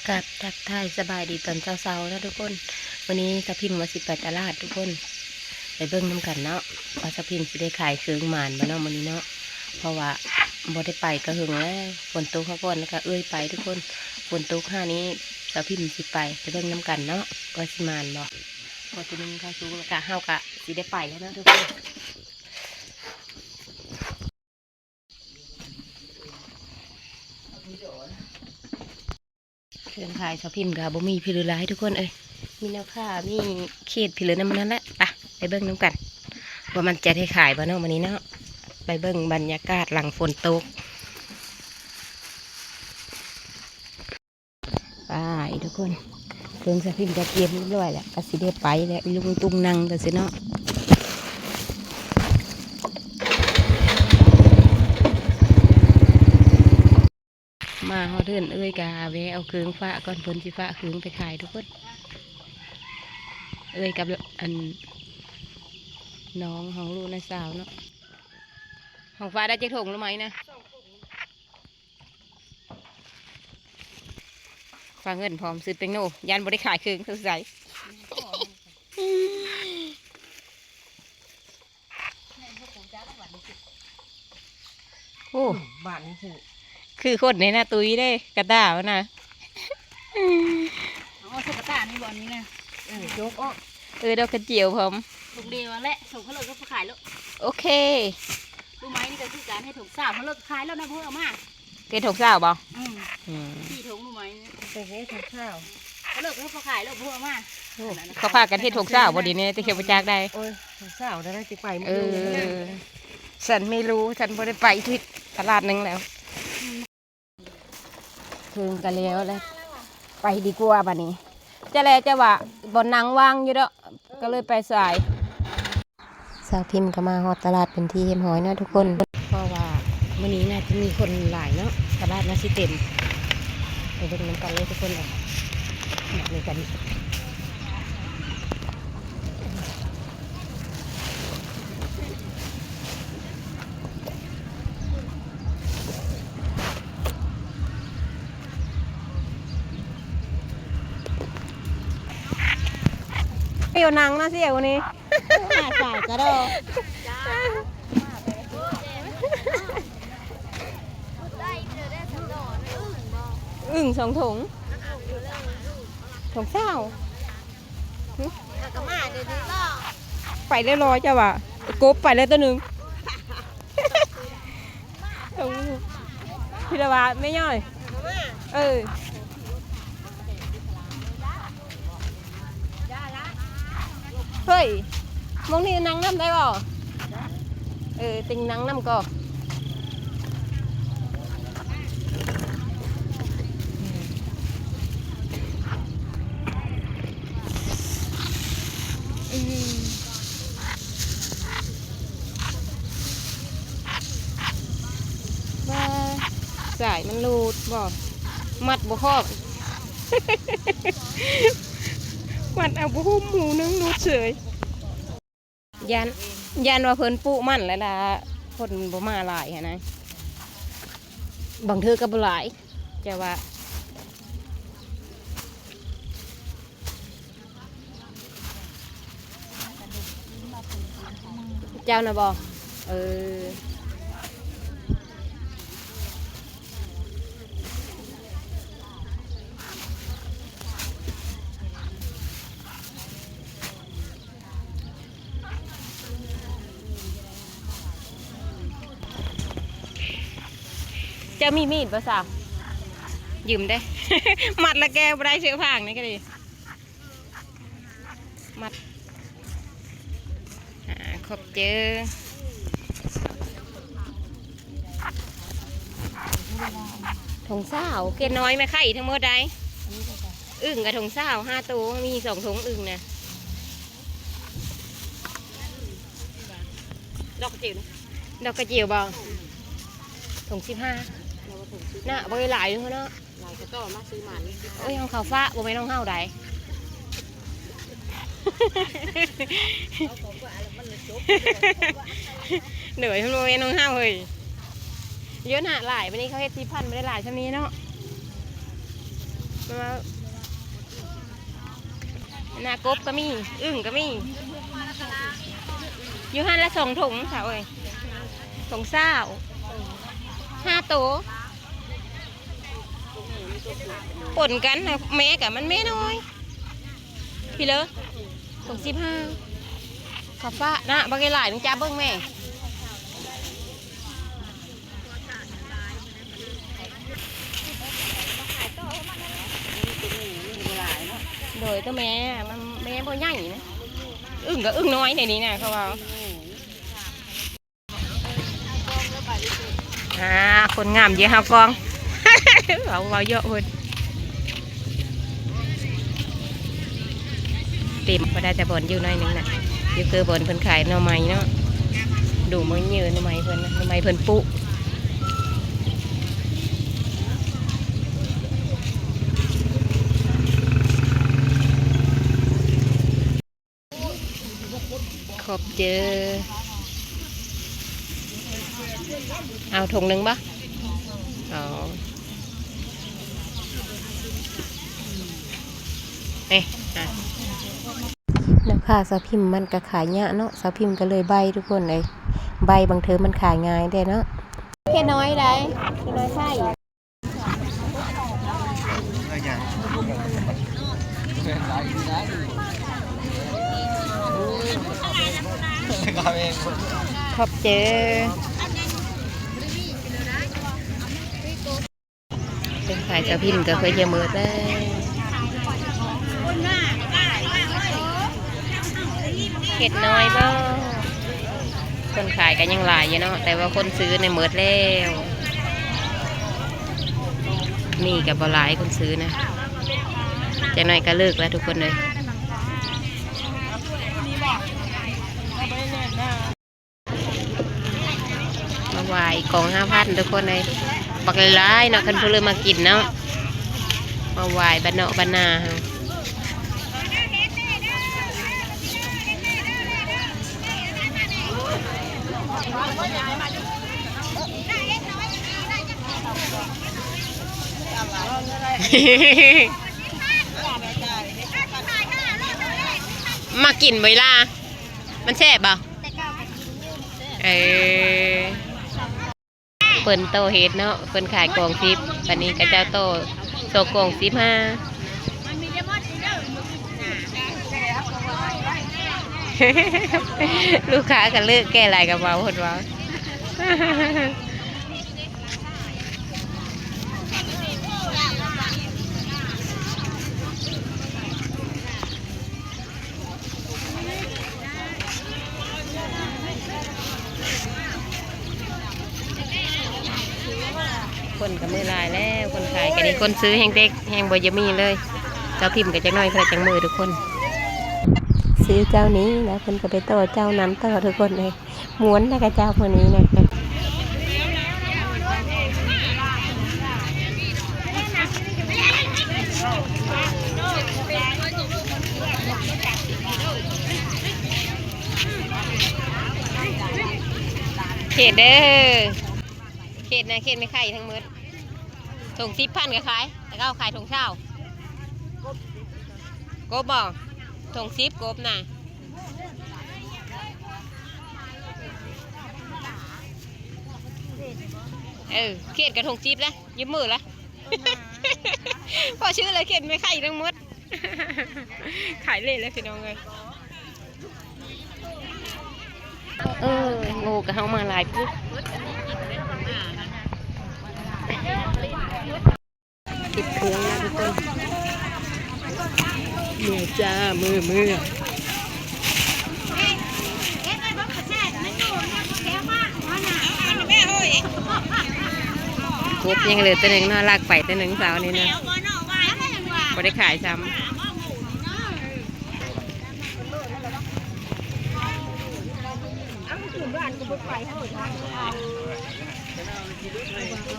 ກາບທັກທາຍສະບາຍດີຕອນເຊົ້າໆເນາະທຸກຄົນ. ມື້ນີ້ສາວພິມວ່າຊິໄປຕະຫຼາດທຸກຄົນ, ໄປເບິ່ງນຳກັນເນາະ ວ່າສາວພິມຊິໄດ້ຂາຍເຄື່ອງໝານບໍ່ເນາະມື້ນີ້ເນາະ. ເພາະວ່າບໍ່ໄດ້ໄປກະເຫິງແລ້ວ, ຝົນຕົກເຮົາກ່ອນ ແລ້ວກະເອື້ອຍໄປທຸກຄົນ. ຝົນຕົກຫານີ້ສາວພິມຊິໄປ ໄປເບິ່ງນຳກັນເນາະ ວ່າຊິໝານບໍ່. ພໍຕົວໜຶ່ງເຂົ້າສຸກ ແລ້ວກະເຮົາກະຊິໄດ້ໄປແລ້ວເນາະທຸກຄົນ. ເຄື່ອງຂາຍສາວພິມກະບໍ່ມີພິລືຫຼາຍທຸກຄົນເອີຍ, ມີແນວຄາ ມີເຂດພິລືນຳນັ້ນແຫຼະ. ໄປ ໄປເບິ່ງນຳກັນວ່າມັນຈະໄດ້ຂາຍບໍ່ເນາະມື້ນີ້ເນາະ. ໄປເບິ່ງບັນຍາກາດຫຼັງຝົນຕົກ. ໄປທຸກຄົນ, ເຄື່ອງສາວພິມກະກຽມຮຽບຮ້ອຍແລ້ວ ກະຊິໄດ້ໄປແລ້ວ. ອີລຸງຕຸງນັ່ງກະຊິເນາະ. ມາຮອດເຮືອນເອື້ອຍກະຫາແວ່ເອົາເຄື່ອງຝາກກ່ອນ, ເພິ່ນຊິຝາກເຄື່ອງໄປຂາຍທຸກຄົນ. ເອື້ອຍກັບ ອັນ ນ້ອງຂອງລູກນ້າສາວເນາະ. ຂອງຝາກໄດ້ຈັກຖົງ ຮູ້ໄໝນະ? ຝາກເງິນພ້ອມຊື້ແປ້ງໂນ, ຢ້ານບໍ່ໄດ້ຂາຍເຄື່ອງສົງໄສ. ໂອ້ ບາດນີ້ຄື ຄືຄົນໃນໜ້າຕຸ້ຍເດ້ ກະຕ່າມັນນະ. ເອົາໃສ່ກະຕ່ານີ້ບໍ່ ອັນນີ້ນະ? ເອີ ຈົກອອກ. ເອີ ດອກກະຈຽວພ້ອມ. ຖົງດຽວຫັ້ນແຫຼະ, ຖົງເຂົາເລີກເຂົາຂາຍໂລດ. ໂອເຄ. ຮູ້ໄໝນີ້ກະຄືການເຮັດຖົງຊາວ, ເຂົາເລີກຂາຍແລ້ວນະ, ບໍ່ເອົາມາ. ເຮັດຖົງຊາວບໍ່? ອືມ ອືມ ສີ່ຖົງ ຮູ້ໄໝນີ້ ໄປເຮັດຖົງຊາວ. ເຂົາເລີກເຂົາຂາຍແລ້ວ ບໍ່ເອົາມາ. ໂອ້ ເຂົາພາກັນເຮັດຖົງຊາວບໍ່ ດຽວນີ້ ແຕ່ເຂົາບໍ່ຈັກໄດ໋. ໂອ້ຍ ຖົງຊາວໄດ້ ຊິໄປມື້ອື່ນ. ເອີ ຊັ້ນໄມ່ຮູ້, ຊັ້ນບໍ່ໄດ້ໄປທີ່ຕະຫຼາດໜຶ່ງແລ້ວ. ເຖິງກະແລ້ວແຫຼະ, ໄປດີກວ່າບາດນີ້. ຈະແລ ຈະວ່າບ່ອນນັ່ງວ່າງຢູ່ດອກ ກະເລີຍໄປສາຍ. ສາວພິມກະມາຮອດຕະຫຼາດເປັນທີ່ຮຽບຮ້ອຍເນາະທຸກຄົນ, ເພາະວ່າມື້ນີ້ໜ້າຈະມີຄົນຫຼາຍເນາະ, ຕະຫຼາດໜ້າຊິເຕັມ. ໄປເບິ່ງນຳກັນເລີຍທຸກຄົນເອີຍ, ມານຳກັນ. ຢູ່ນັ່ງນະຊິເອົານີ້ ຫາສາຍກະດອກ. ອຶ່ງສອງຖົງ ຖົງຊາວ. ຫຶ ເຂົາກະມາເດີນີ້ບໍ ໄປແລ້ວລອຍ ເຈົ້າວ່າ ກົບໄປແລ້ວໂຕໜຶ່ງ. ເອີ ພິລະວາ ແມ່ຍ່ອຍ ເອີ ເຮີ້ຍ ໝ່ອງນີ້ນັ່ງນຳໄດ້ບໍ່? ເອີ ຕິງນັ່ງນຳກໍ ອືມ ວ່າສາຍມັນຫຼຸດບໍ່ ມັດບໍ່ຄອບ ມັດເອົາຜ້າຫົ່ມໝູໜຶ່ງຫຼຸດເສີຍ. ຢ້ານ ຢ້ານວ່າເພິ່ນປູກໝັ້ນແລ້ວລະ ຄົນບໍ່ມາຫຼາຍຫັ້ນນະ ບາງເທື່ອກະບໍ່ຫຼາຍ ແຕ່ວ່າ ເຈົ້ານະບໍ? ເອີ. ເຈົ້າມີມີດບໍ່ສາວ? ຢືມເດ້. ມັດລະແກບໍ່ໄດ້ ເຊືອກຟາງນີ້ກະດີ ມັດ. ອາ ຂອບເຈີ. ຖົງຊາວ ເກດນ້ອຍແມ່ໄຂ່ທັງໝົດໃດ໋. ອຶ່ງກະຖົງຊາວ ຫ້າໂຕ ມີສອງຖົງອຶ່ງນະ. ດອກກະຈິວນະ ດອກກະຈິວບໍ? ຖົງສິບຫ້ານະ ບໍ່ໄດ້ຫຼາຍເນາະ. ຫຼາຍກະຕໍ່ມາຊື້ມານີ້. ໂອ້ຍ ຂອງເຂົາຝາກ ບໍ່ແມ່ນຂອງເຮົາໃດ. ໂດຍ ມັນບໍ່ແມ່ນຂອງເຮົາເຮີ້ຍ. ເຍອະນະ ຫຼາຍ ບາດນີ້ເຂົາເຮັດສິບພັນ ບໍ່ໄດ້ຫຼາຍຊ່ຳນີ້ເນາະ. ແຕ່ວ່າ ໜ້າກົບກໍມີ ອຶ່ງກໍມີ ຢູ່ຫັ້ນລະສອງຖົງສາວເອີຍ ຖົງຊາວ ຫ້າໂຕ ປົນກັນນະ ແມ່ກໍມັນແມ່ນ້ອຍ ພີ່ເລີ ຖົງສິບຫ້າ ຂາຟ້ານະ ບັກຫຼາຍໆ ຈັ່ງຈັບເບິ່ງແມ່. ໂດຍ ຕົວແມ່ ມັນແມ່ບໍ່ໃຫຍ່ນະ ອຶ່ງກໍອຶ່ງນ້ອຍໃນນີ້ນະ ເຂົາວ່າ ອ່າ ຄົນງາມເຢີເຮົາກອງ ເວົ້າ ເວົ້າເຍາະເພິ່ນ. ເຕັມ ພໍໄດ້ແຕ່ບ່ອນຢູ່ໜ້ອຍໜຶ່ງນະ ຢູ່ຄືບ່ອນເພິ່ນຂາຍໜໍ່ໄມ້ເນາະ ດູເບິ່ງເຢີໜໍ່ໄມ້ເພິ່ນນະ ໜໍ່ໄມ້ເພິ່ນປູກ. ຂອບເຈີ ເອົາຖົງໜຶ່ງບໍ່? ອໍ ເອີ ອ່ະ ແລ້ວຄ່າສາວພິມມັນກໍຂາຍຍາກເນາະ ສາວພິມກໍເລີຍໃບ້ທຸກຄົນເອີຍ ໃບ້ບາງເທີມັນຂາຍງ່າຍແດ່ເນາະ ເຂດນ້ອຍໃດ ເຂດນ້ອຍໃຊ້. ຂອບເຈີ ເປັນຂາຍສາວພິມກໍເຄີຍຈະໝົດແລ້ວ. ເຂດນ້ອຍບໍ່? ຄົນຂາຍກໍຍັງຫຼາຍຢູ່ເນາະ ແຕ່ວ່າຄົນຊື້ນີ້ໝົດແລ້ວ ມີກໍບໍ່ຫຼາຍຄົນຊື້ນະ ຈັກໜ້ອຍກໍເລີກແລ້ວທຸກຄົນເອີຍ. ມາໄຫວ້ກອງຫ້າພັນທຸກຄົນເອີຍ ບັກຫຼາຍໆເນາະ ຄັນຜູ້ເລີມາກິນເນາະ ມາໄຫວ້ບ້ານນອກບ້ານນາເຮົາ. ມັກກິນບໍ່ອີ່ຫຼ້າ? ມັນແຊບບໍ່? ເອີ ເພິ່ນຕໍ່ເຮັດເນາະ ເພິ່ນຂາຍກອງສິບ ບາດນີ້ເຂົາເຈົ້າຕໍ່ສອງກອງສິບຫ້າ ລູກຄ້າກໍເລີກແກ່ຫຼາຍກະເວົ້າ ເພິ່ນເວົ້າ. ຄົນກໍເມີຫຼາຍແລ້ວ ຄົນຂາຍກໍດີ ຄົນຊື້ແຮງເດັກ ແຮງບໍ່ຢາກມີເລີຍ. ເຈົ້າພິມກໍຈັກໜ້ອຍເພິ່ນຈັ່ງເມີທຸກຄົນ ຊື້ເຈົ້ານີ້ແລ້ວເພິ່ນກໍໄປຕໍ່ເຈົ້ານັ້ນຕໍ່ທຸກຄົນເອີຍ. ມ່ວນແທ້ຂະເຈົ້າຜູ້ນີ້ນະ ເຂດເດີ ເຂດນະ ເຂດແມ່ໄຂ່ທັງໝົດ ຖົງສິບພັນກໍຂາຍ ແຕ່ເຂົາຂາຍຖົງຊາວ ກົບບໍ່? ຖົງສິບ ກົບນະ. ເອີ ເຂດກະຖົງສິບແຫຼະ ຢືມມືລະ ພໍຊື້ເລີຍ ເຂດແມ່ໄຂ່ທັງໝົດ ຂາຍເລະແລ້ວພີ່ນ້ອງເອີຍ. ເອີ ໂງກະເຮົາມາຫຼາຍປຸບ. ຕິດເຄື່ອງແລ້ວທຸກຄົນ ເມືອຈ້າ ເມືອ ເມືອ. ກົບຍັງເຫຼືອໂຕໜຶ່ງເນາະ ລັກໄປໂຕໜຶ່ງເຊົ້ານີ້ນະ ບໍ່ໄດ້ຂາຍຊ້ຳ.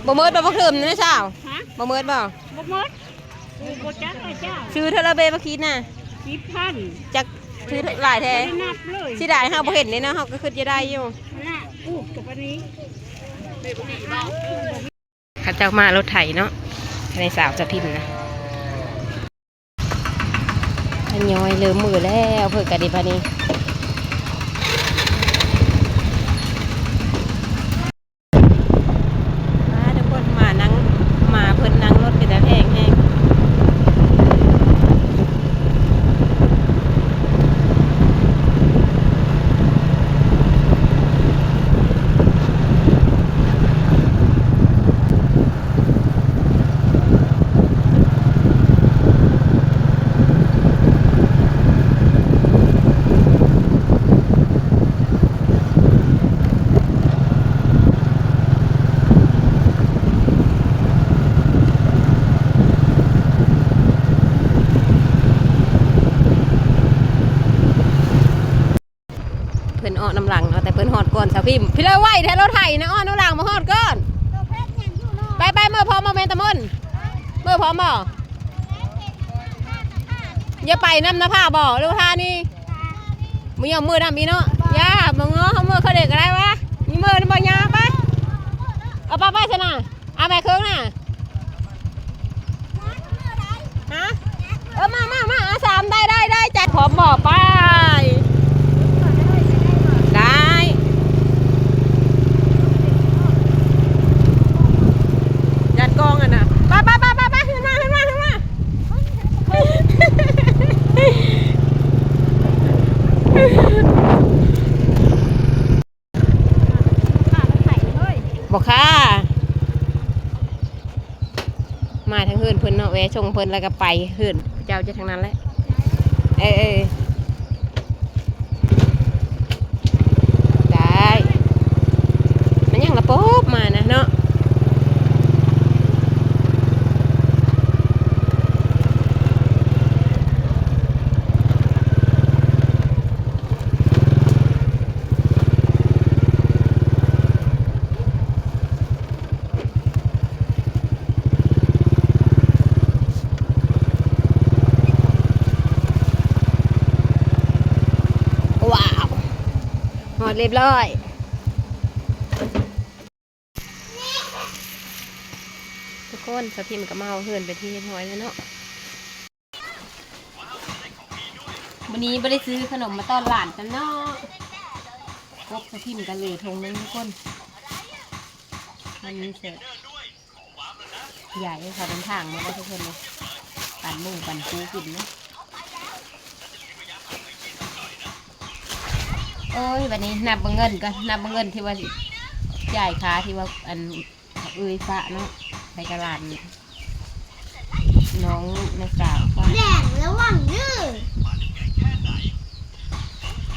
ບໍ່ໝົດບໍ່ ບັກເທີມນີ້ນະສາວ? ຮະ? ບໍ່ໝົດບໍ່? ບໍ່ໝົດ ບໍ່ຈັກລະເຈົ້າ. ຊື້ເທົ່າໃດເບ ບັກຂີດນະ? ສິບພັນ. ຈັກ ຊື້ຫຼາຍແທ້ ບໍ່ໄດ້ນັບເລີຍ. ເສຍດາຍເຮົາບໍ່ເຫັນເດ້ເນາະ ເຮົາກໍຄິດຈະໄດ້ຢູ່. ນະ ປູກກັບອັນນີ້. ເຂົາເຈົ້າມາລົດໄຖເນາະ ໃນສາວສະພິມນະ ທະຍອຍເລີ່ມມື້ແລ້ວ ເພິ່ນກະໄດ້ບາດນີ້. ມາທຸກຄົນ ມານັ່ງ ມາເພິ່ນນັ່ງລົດເປັນຕາແພງແຮງ. ເພິ່ນອອກນຳຫຼັງເນາະ ແຕ່ເພິ່ນຮອດກ່ອນສາວພິມ. ພີ່ເລີ ໄວແທ້ ລົດໄຖນະ ອອກນຳຫຼັງມາຮອດກ່ອນ. ໄປໆ ເມືອພ້ອມບໍ່ແມ່ນຕາມົນ? ເມືອພ້ອມບໍ່? ຢ່າໄປນຳນະພາບໍ່ ຫຼືວ່າທານີ? ບໍ່ຍອມເມືອນຳອີກເນາະ. ຢ່າ ບໍ່ງໍ ເຮົາເມືອເຂົາເດກກໍໄດ້ວະ. ມີເມືອນຳບໍ່? ຍ່າໄປ. ເອົາໄປ ໄປຊັ້ນນະ. ເອົາແມ່ເຄິ່ງນະ. ຮະ? ເອີ ມາ ມາ ມາ ເອົາສາມ ໄດ້ ໄດ້ ໄດ້ ຈັດພ້ອມບໍ່? ໄປ ໄດ້ ຈັດກອງຫັ້ນນະ. ໄປ ໄປ ຂຶ້ນມາ ຂຶ້ນມາ ຂຶ້ນມາ. ບໍ່ຄ່າ ມາທາງເຮືອນເພິ່ນເນາະ ແວ່ສົ່ງເພິ່ນແລ້ວກໍໄປເຮືອນເຈົ້າ ຈະທາງນັ້ນແຫຼະ. ເອີ ເອີ ໄດ້ ມັນຍັງລະປົບມານະເນາະ. ວ້າວ ຮອດຮຽບຮ້ອຍ. ທຸກຄົນ ສາວພິມກໍມາເອົາເຮືອນເປັນທີ່ຮຽບຮ້ອຍແລ້ວເນາະ. ມື້ນີ້ບໍ່ໄດ້ຊື້ຂະໜົມມາຕ້ອນຫຼານກັນເນາະ. ກົບສາວພິມກໍເຫຼືອຖົງໜຶ່ງທຸກຄົນ. ມັນມີແສບ ຢາກໃຫ້ເຂົາເດີນທາງມາແລ້ວທຸກຄົນເນາະ. ປັນໝູ່ປັນຄູ່ກິນເນາະ. ໂອ້ຍ ບັດນີ້ນັບເບິ່ງເງິນກ່ອນ ນັບເບິ່ງເງິນທີ່ວ່າຈ່າຍຄ່າທີ່ວ່າ ອັນ ເອີຍ ຟ້າເນາະ ໄປຕະຫຼາດ ນ້ອງແມ່ສາວ ແດງລະວັງເດີ.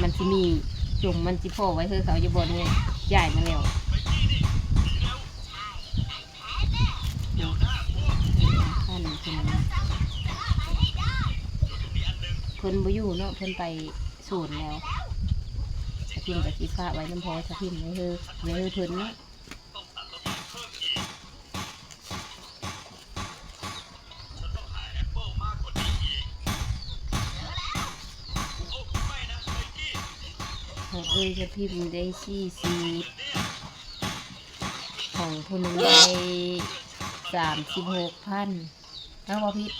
ມັນຊິມີ ຈົ່ມມັນຊິພໍໄວ້ເຮີເຂົາຢູ່ບໍ່ນີ້ ຈ່າຍມາແລ້ວ. ເພິ່ນບໍ່ຢູ່ເນາະ ເພິ່ນໄປສວນແລ້ວ. ສາວພິມກໍຊິຝາກໄວ້ນຳພໍ່ສາວພິມ ໄວ້ເຮີ ໄວ້ເຮີເພິ່ນເນາະ. ຂອງເອື້ອຍສາວພິມໄດ້ສີ່ສິບ ຂອງຜູ້ໜຶ່ງໄດ້ສາມສິບຫົກພັນ ເອົາ ບໍ່ຜິດ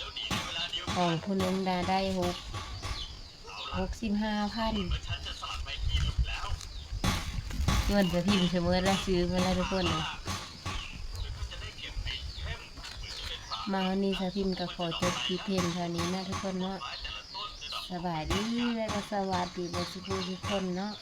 ຂອງຜູ້ໜຶ່ງນະໄດ້ຫົກ ຫົກສິບຫ້າພັນ. ເງິນສາວພິມຊິໝົດແລ້ວ ຊື້ໝົດແລ້ວທຸກຄົນເອີຍ. ມາວັນນີ້ສາວພິມກໍຂໍຈົບຄລິບພຽງເທົ່ານີ້ນະທຸກຄົນເນາະ. ສະບາຍດີ ແລະກໍສະຫວັດດີເບິດສູ່ຜູ້ທຸກຄົນເນາະ.